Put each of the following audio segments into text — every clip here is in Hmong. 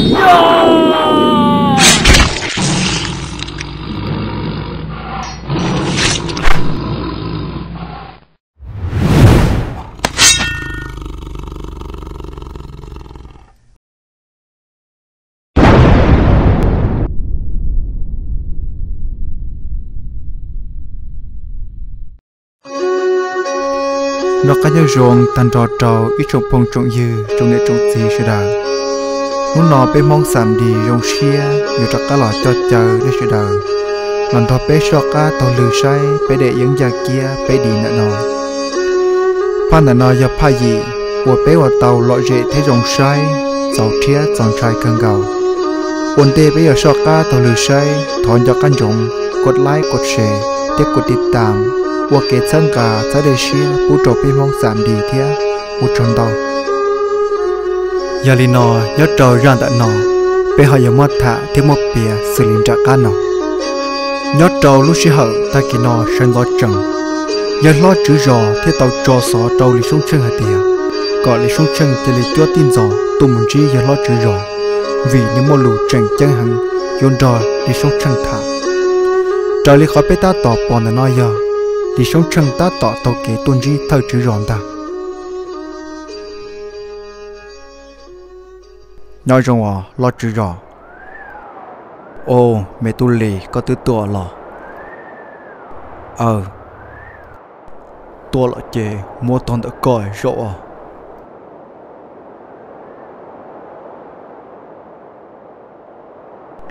Noj qab nyob zoo tag nrho rau ib tsoom phooj tsoom ywg tsoom niam tsoom txiv sawv daws. Hnub no peb Hmoob Xam Dis zoo siab yuav rov qab los coj caw nej sawv daws los nrog peb soj qab taug lw saib peb daim yeeb yaj kiab peb di ntawm no. Phaj ntawm no yog phaj yim uas peb ua tau lom zem thiab zoo saib, txaus rhiab txaus ntshai kawg nkaus. Ua ntej peb yuav soj qab taug lw saib, thov nco qab ntsoov kov like, kov share thiab kov tiv tam ua kev txhawb nqa txhawb dej siab pub rau peb Hmoob Xam Dis thiab. Ua tsaug ntau. Yog li no, nyob rau zaj ntawm no, peb ho yuav muab tham thiab muab piav xws li nram qab no. Nyob rau lub sij hawm tag kis no sawv ntxov tsees, yawg hlob Tswv Zos thiaj tau tso xov rau Lis Soob Tsheej hais tias kom Lis Soob Tsheej cia li cuab tij ntxov tuaj mus ntsib yawg hlob Tswv Zos, vim nws muaj lus tseem ceeb heev yuav nrog Lis Soob Tsheej tham. Raws li qhov peb tab tom pom ntawm no yog Lis Soob Tsheej tab tom taug kev tuaj ntsib thawj Tswv Zos ntag. Nyob zoo os hlob Tswv Zos. Au, me tub Lis, koj twb tuaj los? Aw, tuaj los ces muab tog ntawm koj zaum os.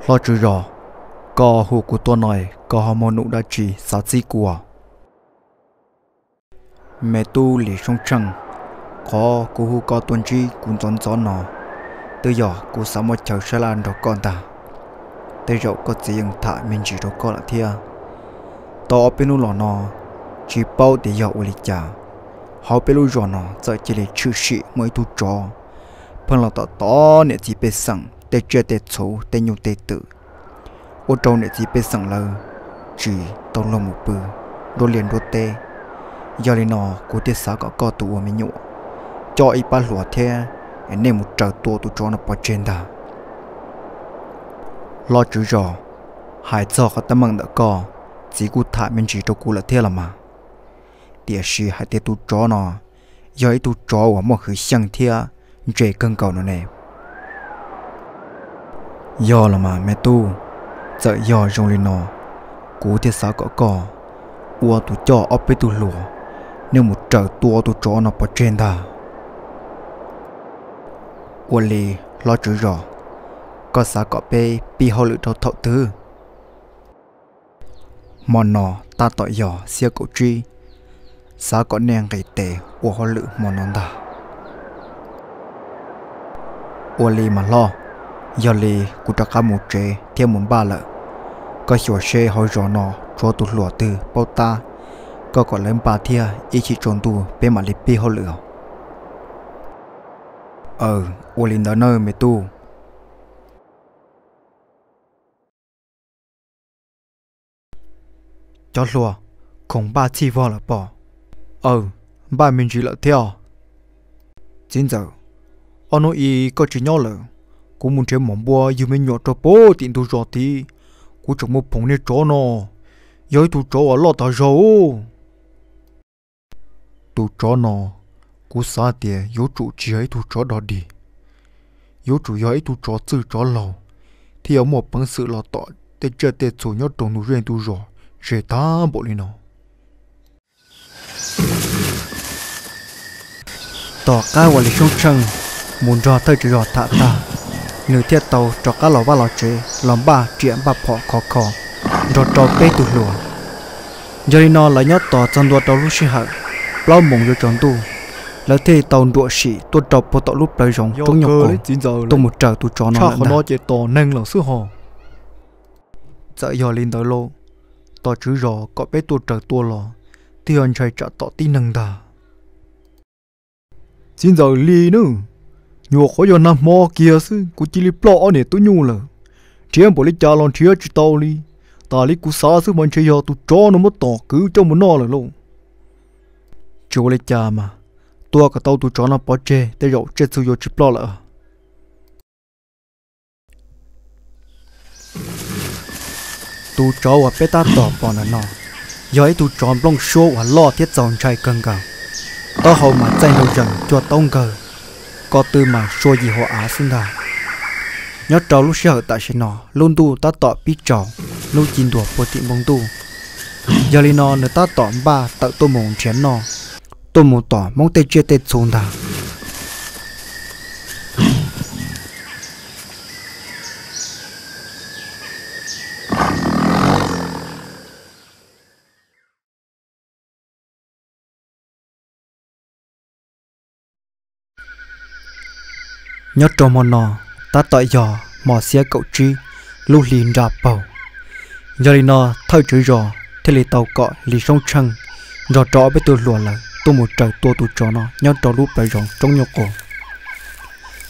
Hlob Tswv Zos, koj hu kuv tuaj no, koj ho muaj num dab tsi xav txib kuv? Me tub Lis Soob Tsheej, qhov kuv hu koj tuaj ntsib kuv ntxov ntxov no, twb yog kuv xav muab chaw sab laj nrog koj ntag. Tej zaum koj txiv yeej tham me ntsis rau koj lawm thiab. Tau ob peb hnub los no, tsis paub tias yog ua li cas, hauv peb lub zos no txawm cia li tshwm sim muaj ib tug tsov pheej los tom tom niam txiv pej xeem tej tsiaj tej txhu tej nyuj tej twm, ua rau niam txiv pej xeem lawv tsis tau luag mus pw nruab liaj nruab teb. Yog li no, kuv thiaj xav kom koj tus ua me nyuam coj ib pab hluas thiab nej mus raws tua tus tsov no pov tseg ntag. Hlob Tswv Zos, hais txog qhov teeb meem ntawm koj, txiv kuj tham me ntsis rau kuv lawm thiab los mas. Tiam sis hais tias tus tsov no yog ib tug tsov uas muaj hwv xyeej thiab ntse kawg nkaus no ne. Yog los mas me tub, txawm yog zoo li no, kuv thiaj xav kom koj ua tus coj ob peb tug hluas, nej mus raws tua tus tsov no pov tseg ntag. Ua li, hlob Tswv Zos, koj xav kom peb pib hauj lwm rau thaum twg? Hmo no tab tom yog xiab kaum tsib, xav kom nej nqis tes ua hauj lwm hmo no ntag. Ua li mas hlob, yog li kuv rov qab mus tsev thiab mus npaj lawm. Koj xyuas seb hauv zos no tshuav tus hluas twg paub tab, koj kom lawv npaj thiab ib chim tsaus ntuj peb mam li pib hauj lwm os. Aw, ua li ntawd nawb me tub. Cov hluas, khoom npaj txhij vog lawm pob? Aw, npaj me ntsis lawm thiab. Txiv ntxawm, ob hnub ib koj tsis nyob lawm, kuv mus nrhiav mov npua yug me nyuam rau puag tim ntug zos tid. Kuv tseem muaj phoom niag tsov no, yog ib tug tsov uas loj tas zog. Tus tsov no, kuv xav tias yuav tsum tsis yog ib tug tsov dog dig, yuav tsum yog ib tug tsov txwj tsov laug, thiaj yuav muaj peev xwm los tom tej tsiaj tej txhu nyob rau ntug zej ntug zos ze tag npaum li no. Tom qab uas Lis Xyoob Tsheej mus nrog thawj tswv zos tham tag, nws thiaj tau rov qab los vaj los tsev los npaj riam npaj phom khov kho nrog rau peb tug hluas. Yog li no lawv nyob tos txog ntua rau lub sij hawm plaub moos yuav tsaus ntuj, lawv thiaj tau nruam sim tuaj rau puag tom lub plawv zoov roob nyuag qos tuaj mus raws tus tsov no lawm ntag. Txawm yog li ntawd lauj, tos tswv zos kom peb tuaj raws tua los twb yog ntshai tsam tom tib neeg ntag. Txiv ntxawm Lis nawb, nyuam qhuav yog nag hmo kiag xwb kuv cia li ploj ob niam tub nyuj lawm. Nrhiav npaum li cas los nrhiav tsis tau li. Tas li kuv xav xwb mas ntshe yog tus tsov no muab tom kwv coj mus noj lawm lauj. Tsis ua li cas mas, tua kom tau tus tsov no pov tseg tej zaum tsiaj txhu yuav tsis ploj lawm. Tus tsov uas peb tab tom pom ntawm no yog ib tug tsov nplooj suab uas loj thiab txaus ntshai kawg nkaus. Taub hau mas txaij nraug zees cuag taub nkawg, ko tw mas sua yim hauv av xwb ntag. Nyob rau lub sij hawm tam sim no lub ntuj tab tom pib tsaus, hnub ci ntuag puag tim npoo ntuj. Yog li no nws tab tom npaj tawm tuaj mus nrhiav noj, tuaj mus tom Hmoob tej tsiaj tej txhu ntag. Nyob rau hmo no tab tom yog hmo xiab kaum tsib lub hli nra paug. Yog li no thawj tswv zos thiaj li tau kom Lis Soob Tsheej nrog rau ob peb tug hluas lawm tuaj mus raws tua tus tsov no nyob rau lub plawv zoov roob nyuj qus.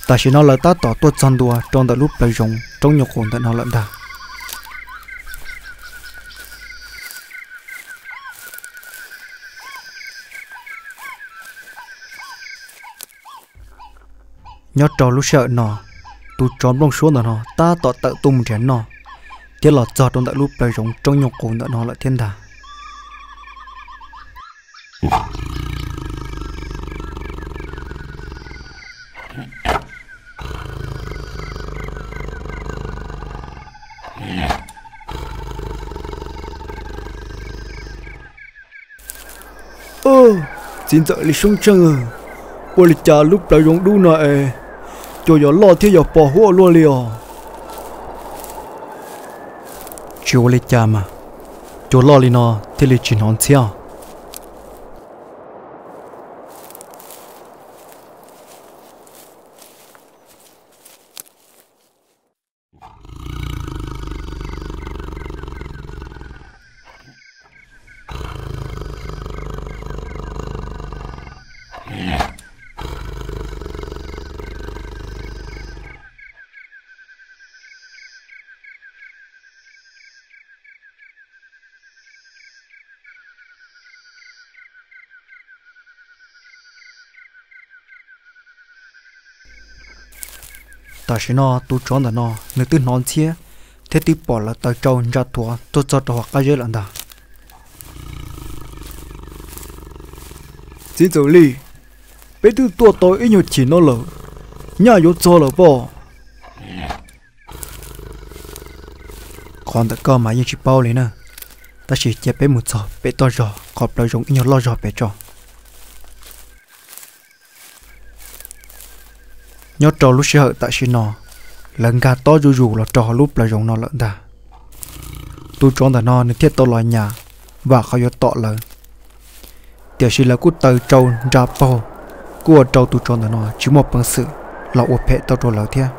Tam sim no lawv tab tom tuaj txog ntua rau ntawm lub plawv zoov roob nyuj qus ntawm no lawm ntag. Nyob rau lub sij hawm no, tus tsov nplooj suab ntawm no tab tom tawm tuaj mus nrhiav noj, thiab los txog rau ntawm lub plawv zoov roob nyuj qus ntawm no lawm thiab ntag. Txiv ntxawm Lis Soob Tsheej, ua li cas lub plawv zoov dub no es cua yuav loj thiab yog pos huab luaj li os? Tsis ua li cas mas, cua loj li no thiaj li tsis hnov ntxhiab. Tam sim no tus tsov ntawm no nws twb hnov ntxhiab thiab twb pom lawv taws tsau ntsa thuav tuaj txog rau hauv qab zeb lawm ntag. Txiv ntxawm Lis, peb twb tuaj tau ib nyuag chim no lawm, nyaj yuav txog lawm pob? Qhov ntawm koj mas yeej tsis paub li na, tab sis cia peb mus txog pem toj zog qhov plawv zoov ib nyuag loj zog pem tso. Nyob rau lub sij hawm tam sim no, lawv nkag tob zuj zus los rau hauv lub plawv zoov no lawm ntag. Tus tsov ntawm no nws thiaj tau los nyas, vam qhov yuav tom lawv. Tiam sis lawv kuj taws tsau nra paug, kuj ua rau tus tsov ntawm no tsis muaj peev xwm los ua phem tau rau lawv thiab.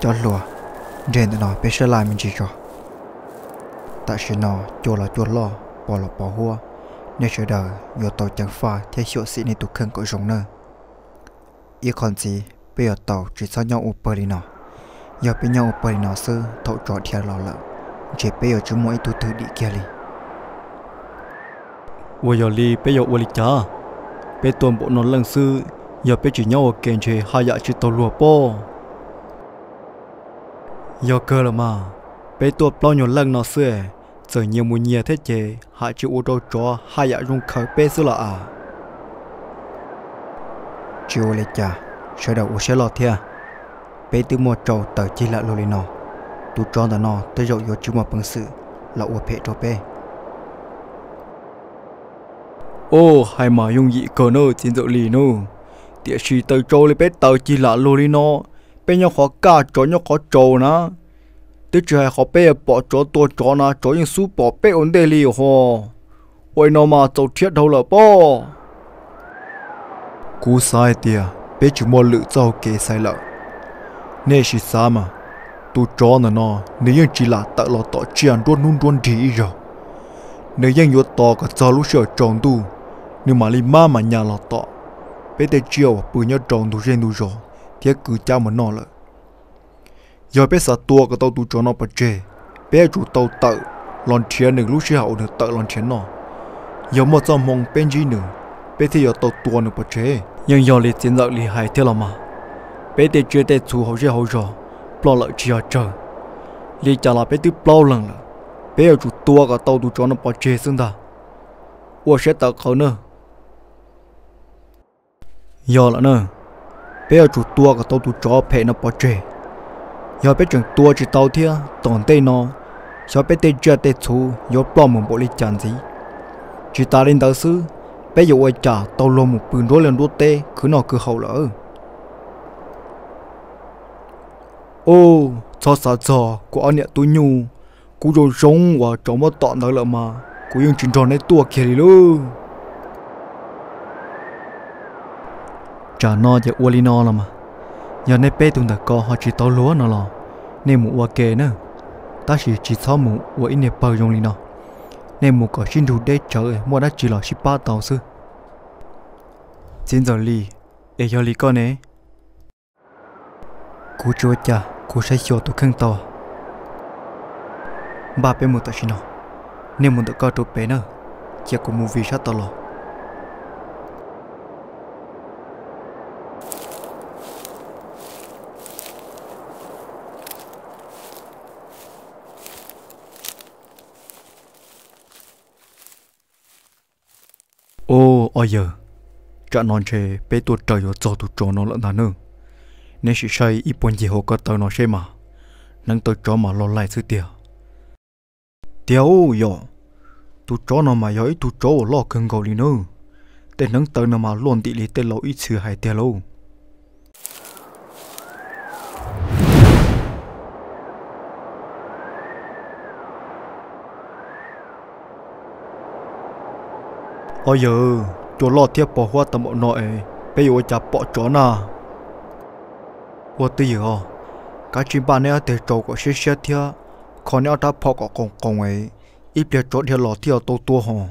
Cov hluas, nreg ntawm no peb sab laj me ntsis tso. Tam sim no cua los cua loj, pos los pos huab, nej sawv daws yuav tau ceev faj thiab xyuam xim nej tus kheej kom zoo nawb. Ib qho ntxiv peb yuav tau tsis txhob nyob ua pawg li no. Yog peb nyob ua pawg li no xwb thaum tsov dhia los lawm, ntshe peb yuav tsis muaj ib tug twg dim kiag li. Uas yog li peb yuav ua li cas? Peb tuaj npaum no leej xwb, yog peb tsis nyob ua ke ntshe haj yam tsis tau luag pob. Yog kawg los mas, peb tuaj plaub nyuag leej no xwb, txawm nyias mus nyias thiab ces haj tsis ua rau tsov haj yam zoo khaws peb xwb los as. Tsis ua li cas, sawv daws ua siab loj thiab. Peb twb muaj tsau taws cig lam luag li no, tus tsov ntawm no tej zaum yuav tsis muaj peev xwm los ua phem rau peb. Ub, hais mas yooj yim kawg nawb txiv ntxawm Lis nawb, tiam sis taws tsau li peb taws cig lam luag li no, peb nyob qhov kaj tsov nyob qhov tsaus na. Twb tsis hais qhov peb pom tsov tua tsov na, tsov yeej xub pom peb ua ntej li hos. Ua li no mas txaus rhiab dhau lawm pob. Kuv xav hais tias peb tsis muaj lwm txoj hau kev xaiv lawm. Nej sim xav mas, Tus tsov ntawm no nws yeej tsis lam tawm los tom tsiaj nruab hnub nruab nrig ib zaug. Nws yeej yuav tos kom txog lub sij hawm tsaus ntuj, nws mam li maj mam nyas los tom peb tej tsiaj uas pw nyob rau ntug zej ntug zos thiab kwv cab mus noj lawm. Yog peb xav tua kom tau tus tsov no pov tseg, peb yuav tsum tau tawm los nrhiav nws lub sij hawm uas nws tawm los nrhiav noj. Yog muaj txoj hmoo peb ntsib nws, peb thiaj yuav tau tua nws pov tseg. Yeej yog li txiv ntxawm Lis hais thiab los mas, peb tej tsiaj tej txhu hauv zej hauv zos ploj lawm tsis yog tsawg, li cas los peb twb plaub leeg lawm, peb yuav tsum tua kom tau tus tsov no pov tseg xwb ntag. Ua siab tawv qhawv nawb. Yog lawm na, peb yuav tsum tua kom tau tus tsov phem no pov tseg. Yog peb tseem tua tsis tau thiab tom ntej no, xyov peb tej tsiaj tej txhu yuav ploj mus npaum li cas ntxiv. Tsis tas li ntawd xwb, peb yuav ua cas tau luag mus pw nruab liaj nruab teb khwv noj khwv haus lawm. Ub, txhob xav txog kuv ob niam tub nyuj, kuv zoo zoo uas tsov muab tom ntawd lawm mas kuv yeej tsis nrog neb tuaj kiag li lauj. Tsam no ces ua li no los mas, yog nej peb tug ntawm ko ho tsis tau luag no los nej mus ua ke na, tab sis tsis txhob mus ua ib niag pawg zoo li no. Nej mus kom sib nrug deb tsawv, muaj dab tsi los sib pab tau xwb. Txiv ntxawm Lis, es yog li koj ne? Kuv tsis ua cas, kuv saib xyuas tus kheej tau. Npaj peb mus tam sim no, nej mus ntawm koj rau pem na, cia kuv mus vij sab tod los. Ub, ob yawg, tsam no ntshe peb tuaj raws yuav txog tus tsov no lawm ntag nawb. Neb sim saib ib puag ncig hauv ko taw no seb mas, hneev taw tsov mas loj laij xwb tiag. Tiag ub yog, tus tsov no mas yog ib tug tsov uas loj kawg nkaus li nawb. Tej hneev taw no mas luaj ntim li tej laus ib txhia hais tiag lauj. Ob yawg, cua loj thiab pos huab tau npaum no es peb yuav ua cas pom tsov na? Ua twj ywm os, kav tsij npaj neb ob teg tsau kom siab siab thiab kho neb ob rab phom kom qoos qoos es ib pliag tsov dhia los thiaj tau tua hos.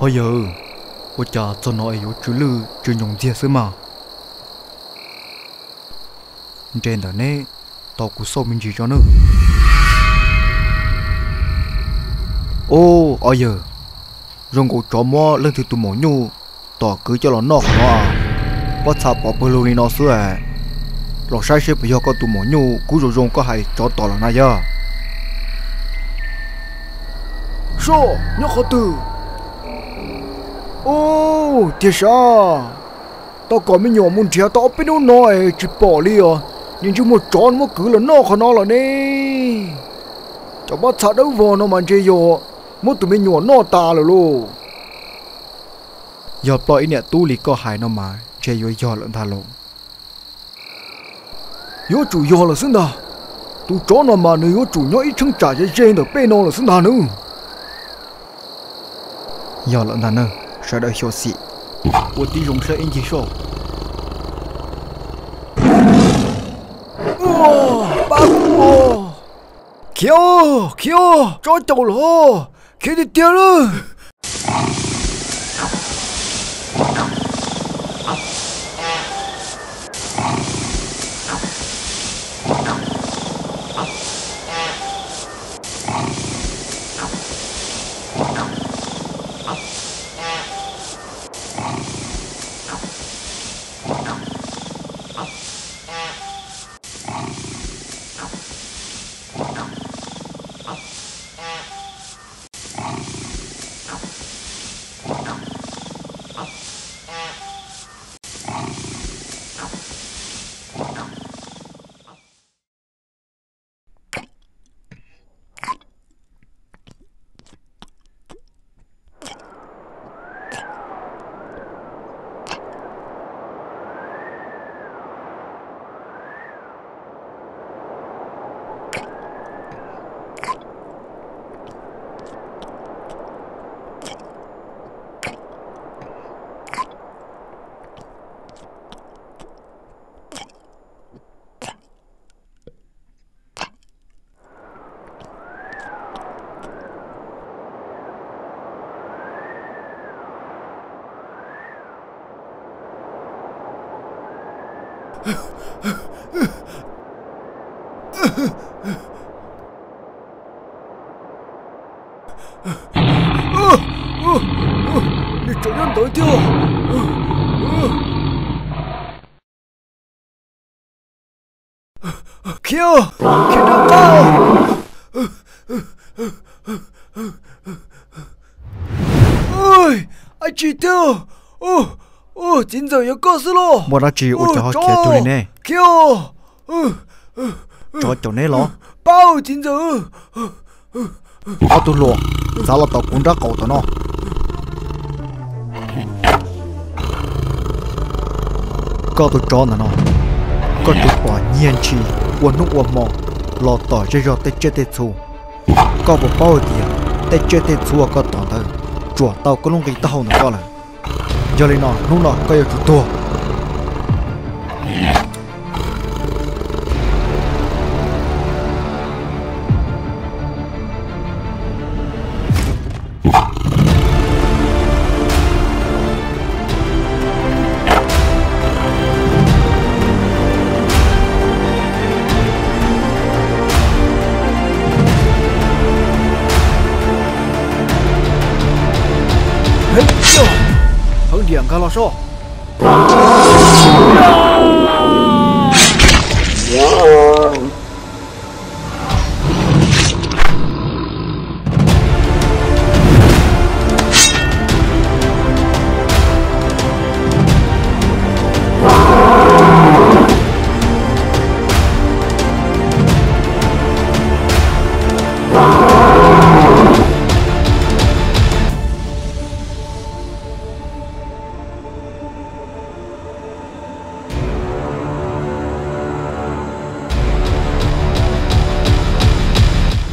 Ob yawg, ua cas txog no es yuav tsw lwj tsw nyoos ntxiag xwb mas? Nres ntawm neb, tos kuv xauj me ntsis tso nawb. Ub, ob yawg, zoo nkaus tsov muab leej twg tus maum nyuj tom kwv coj los noj qhov no. Pob txha pov pawg lug li no xwb es. Los saib seb puas yog koj tus maum nyuj kub zoo zoo koj hais tsov tom lawm na yog. Soj, nyob qhov twg? Ub, tiag sas, tau kom me nyuam mus nrhiav tau ob peb hnub no es tsis pom li os. Nim ntsej muag tsov muab kwv los noj qhov no lawm ne. Cov pob txha dawb vog no mas ntshe yog muab tus me nyuam noj tas lawm lauj. Yog ploj ib niam tub li koj hais no mas ntshe yuav yog lawm ntag lauj. Yuav tsum yog lawm xwb ntag. Tus tsov no mas nws yuav tsum nyob ib cheeb tsam ze ze ntawm peb no lawm xwb ntag nawb. Yog lawm ntag na, sawv daws xyuam xim, ua tib zoo saib ib ncig soj. Pab kuv, khiav, khiav, tsob caum los, khiav tiag tiag lawm. Nws tseem nyob ntawd thiab. Khiav, khiav rov qab. Ab tsi thiab, txiv ntxawm yog koj xwb los? Muaj dab tsi ua cas ho khiav cuag li ne? Khiav, tsov caum neb los? Pab txiv ntxawm. Ob tug hluas, txav los tom kuv nraub qaum tom no. Koj tus tsov ntawm no, koj tsuas pom nyiag ntshis ua hnub ua hmo los tom zej zog tej tsiaj tej txhu. Koj puas paub hais tias tej tsiaj tej txhu uas koj tom ntawd tsuas tau koj lub nqi taub hau ntawm koj lawm. Yog li no hnub no koj yuav tsum tuag. Hawv diam nkag los soj.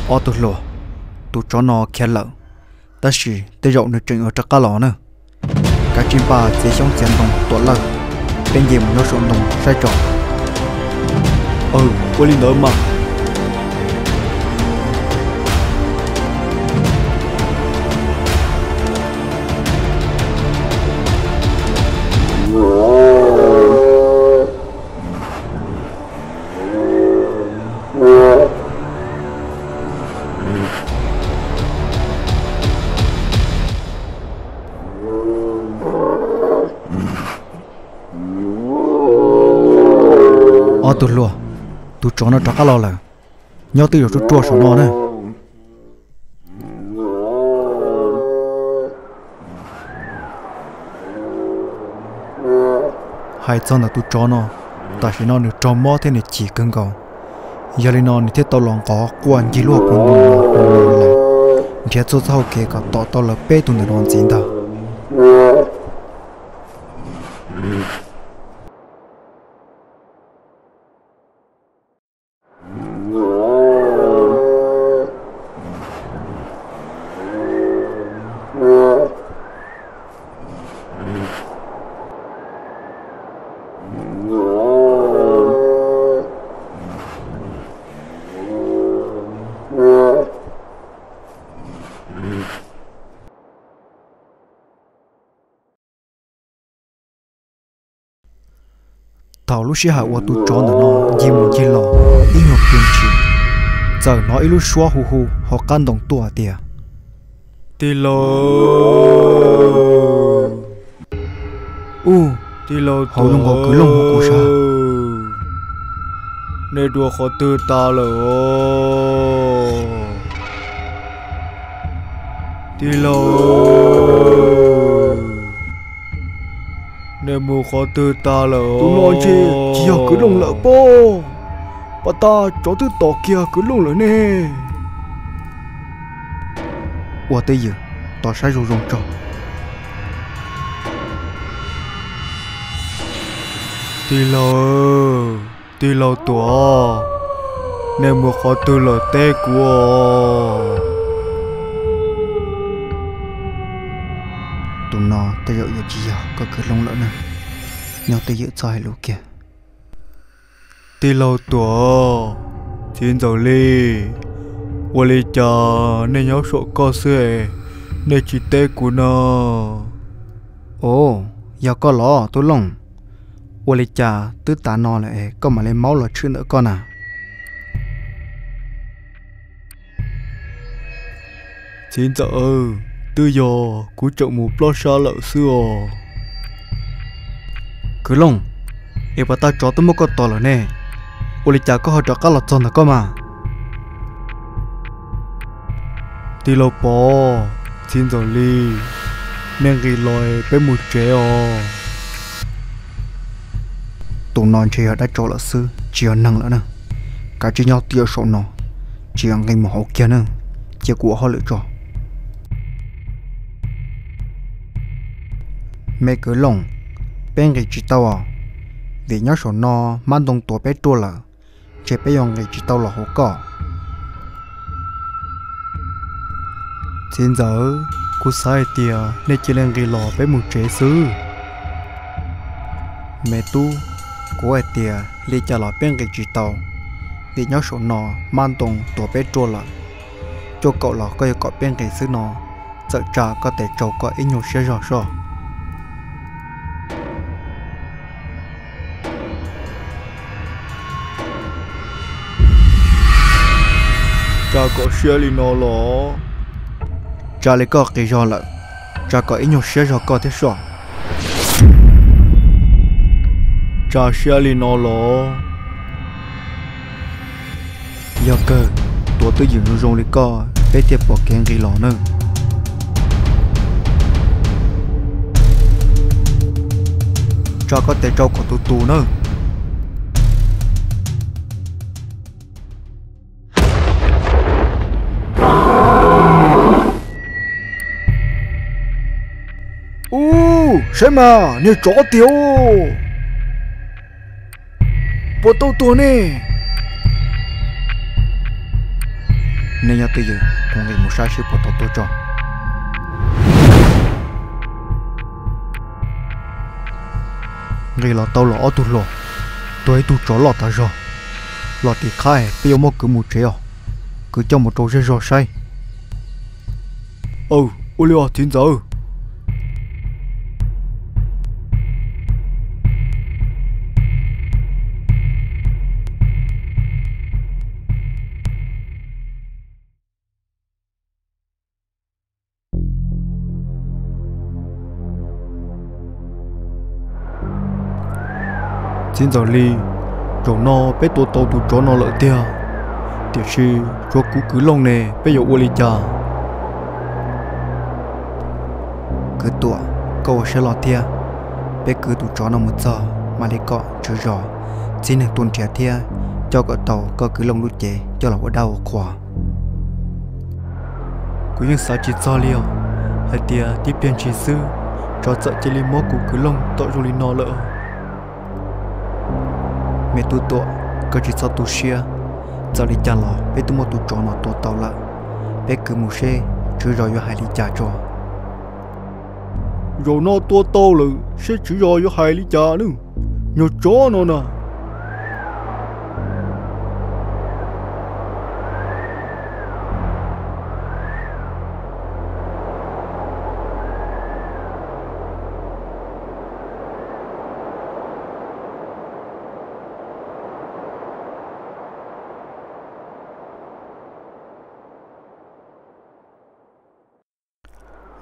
Ob tug hluas, tus tsov no khiav lawm, tab sis tej zaum nws tseem yuav rov qab los na. Kav tsij npaj txiav xyoob txiav ntoo tuam lawj, peb nce mus nyob saum ntoo saib tso. Aw, ua li ntawd mas. Ob tug hluas, tus tsov no rov qab los lawm, nyob twj ywm ruaj ruaj saum no na. Hais txog ntawm tus tsov no, tam sim no nws raug mob thiab nws chim kawg nkaus. Yog li no nws thiaj tau los nqov quaj ncig lub hauv paus ntoo no los nrhiav txhua txoj hau kev kom tom tau lawv peb tug ntawm no ntxiv ntag. Thaum lub sij hawm uas tus tsov ntawm no ncig mus ncig los ib nyuag pliag ntshis, txawm hnov ib lub suab hu hu hauv qab ntoo tuaj hais tias, Tij laug, ub, tij laug, hauv lub nqov kwv looj hu kuv sab. Nej dua qhov twg tas lawm os? Tij laug, nej mus qhov twg tas lawm? Tus no ntshe tsis yog kwv looj lawm pob. Pas tas tsov twb tom kiag kwv looj lawm ne. Ua twj ywm tos saib zoo zoo tso. Tij laug, tij laug Tuam, nej mus qhov twg lawm teb kuv os. Tus no tej zaum yuav tsis yog koj kwv looj lawm na. Nyob twj ywm txhob hais lus kiag. Tij laug Tuam, txiv ntxawm Lis, ua li cas nej nyob saum koj xwb es nej tsis teb kuv no? Ov, yog koj los tub Looj? Ua li cas twb tas no lawm es koj mam li maub los tshwm ntawm koj na? Txiv ntxawm, twb yog kuv tseem mus plob sab lawm xwb os. Kwv Looj, es puas tag tsov twb muab koj tom lawm ne, ua li cas koj ho rov qab los txog ntawm koj mas? Tij laug Pov, txiv ntxawm Lis, nej nqis los peb mus tsev os. Tus no ntshe yog dab tsov lawm xwb, tsis yog neeg lawm na. Kav tsij nyob twj ywm saum no, tsis yog nqis mus hauv kiag na, cia kuv ua hauj lwm tso. Me Kwv Looj, peb nqis tsis tau os, vim nyob saum no hmab ntoo tuav peb ruaj lawm, ntshe peb yuav nqis tsis tau los hauv koj. Txiv ntxawm, kuv xav hais tias nej cia li nqis los peb mus tsev xwb. Me tub, kuv hais tias li cas los peb nqis tsis tau, vim nyob saum no hmab ntoo tuav peb ruaj lawm. Cuaj kaum los koj yuav kom peb nqis xwb no, txawm tsa koj tes tsau koj ib nyuag siab zog soj. Tsa kom siab li no los? Tsa li koj qis zog lawm, tsa kom ib nyuag siab zog koj thiab soj. Tsa siab li no los? Yog kawg, tuav twj ywm zoo zoo li koj peb thiaj pom kev nqis los nawb. Tsa koj tes tsau kom tus tus nawb. Ub, saib mas, niag tsov tiag. Puas tau tuag ne? Nej nyob twj ywm, kuv nqis mus saib seb puas tau tuag tso. Nqis los tau los ob tug hluas, tuag ib tug tsov loj tas zog. Los tim qhab peb yuav muab kwv mus tsev os, kwv coj mus rau zej zog saib. Aw, ua li os txiv ntxawm. Txiv ntxawm Lis, zaum no peb tua tau tus tsov no lawm tiag, tiam sis tshuav kuv Kwv Looj ne, peb yuav ua li cas? Kwv Tuam, koj ua siab loj thiab, peb kwv tus tsov no mus txog mam li kom tswv zos txib neeg tuaj nrhiav thiab coj kom tau koj Kwv Looj lub cev coj los ua dab ua qhua. Kuv yeej xav tsis txog li os, hais tias tib pliag ntshis xwb, tsov txawm cia li muab kuv Kwv Looj tom zoo li no lawm. Me tub Tuam, koj tsis txhob tu siab, txawm li cas los peb twb muab tus tsov no tua tau lawm. Peb kwv mus seb tswv zos yuav hais li cas tso. Zaum no tua tau lawm, seb tswv zos yuav hais li cas nawb, nyuag tsov no na.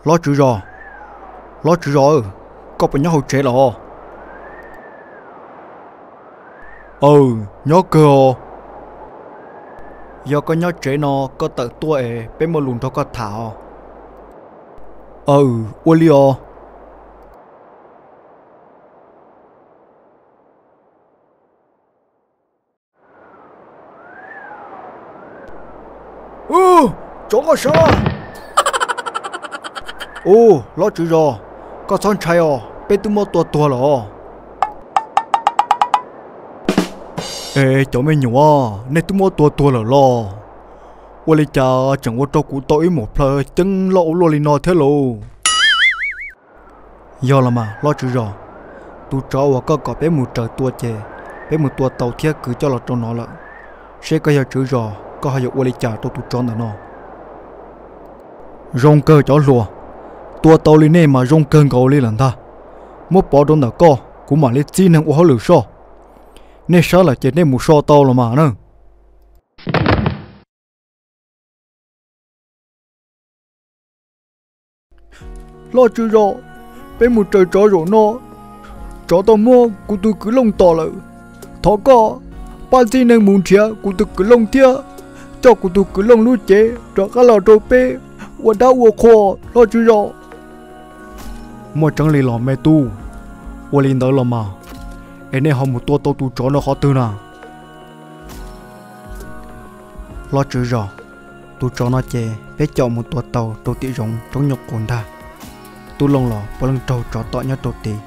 Hlob tswv zos, hlob tswv zos, koj puas nyob hauv tsev los? Aw, nyob kawg os. Yog koj nyob tsev no koj tawm tuaj es peb muaj lus nrog koj tham os. Aw, ua li os. Ub, tsov koj sab. Ub, hlob tswv zos, koj txhob ntshai os, peb twb muab tua tuag lawm os. Es cov me nyuam, nej twb muab tua tuag lawm los? Ua li cas tseem ua rau kuv tau ib muam plhaw ceeb loj ua luaj li no thiab lauj? Yog los mas hlob tswv zos, tus tsov uas koj kom peb mus raws tua ces peb mus tua tau thiab kwv coj los rau no lawm. Seb koj yog tswv zos koj ho yuav ua li cas rau tus tsov ntawm no? Zoo kawg cov hluas, tua tau li nej mas zoo kawg nkaus li lawm ntag. Muab pov rau ntawm koj, kuv mam li txib neeg ua hauj lwm soj. Nej sab lawm ces nej mus so tau los mas na. Hlob Tswv Zos, peb mus raws tsov zaum no, tsov tau muab kuv tus kwv looj tom lawm. Thov koj pab txib neeg mus nrhiav kuv tus kwv looj thiab coj kuv tus kwv looj lub cev rov qab los rau peb ua dab ua qhua, Hlob Tswv Zos. Muaj tseeb li los me tub? Ua li ntawd los mas, es nej ho mus tua tau tus tsov no qhov twg na? Hlob Tswv Zos, tus tsov no ces peb caum mus tua tau rau tim zoov roob nyuj qus ntag. Tub Looj los puav leej raug tsov tom nyob rau tid.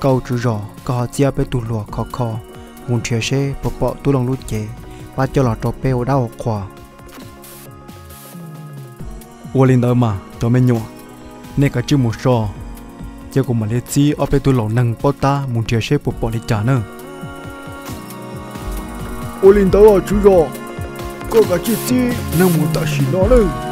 Koj Tswv Zos, koj ho txib peb tug hluas khov kho mus nrhiav seb puas pom Tub Looj lub cev, pab coj los rau peb ua dab ua qhua. Ua li ntawd mas cov me nyuam, nej kav tsij mus so, ces kuv mam li txib ob peb tug laus neeg paub tab mus nrhiav seb puas pom li cas nawb. Ua li ntawd os Tswv Zos, koj kav tsij txib neeg mus tam sim no nawb.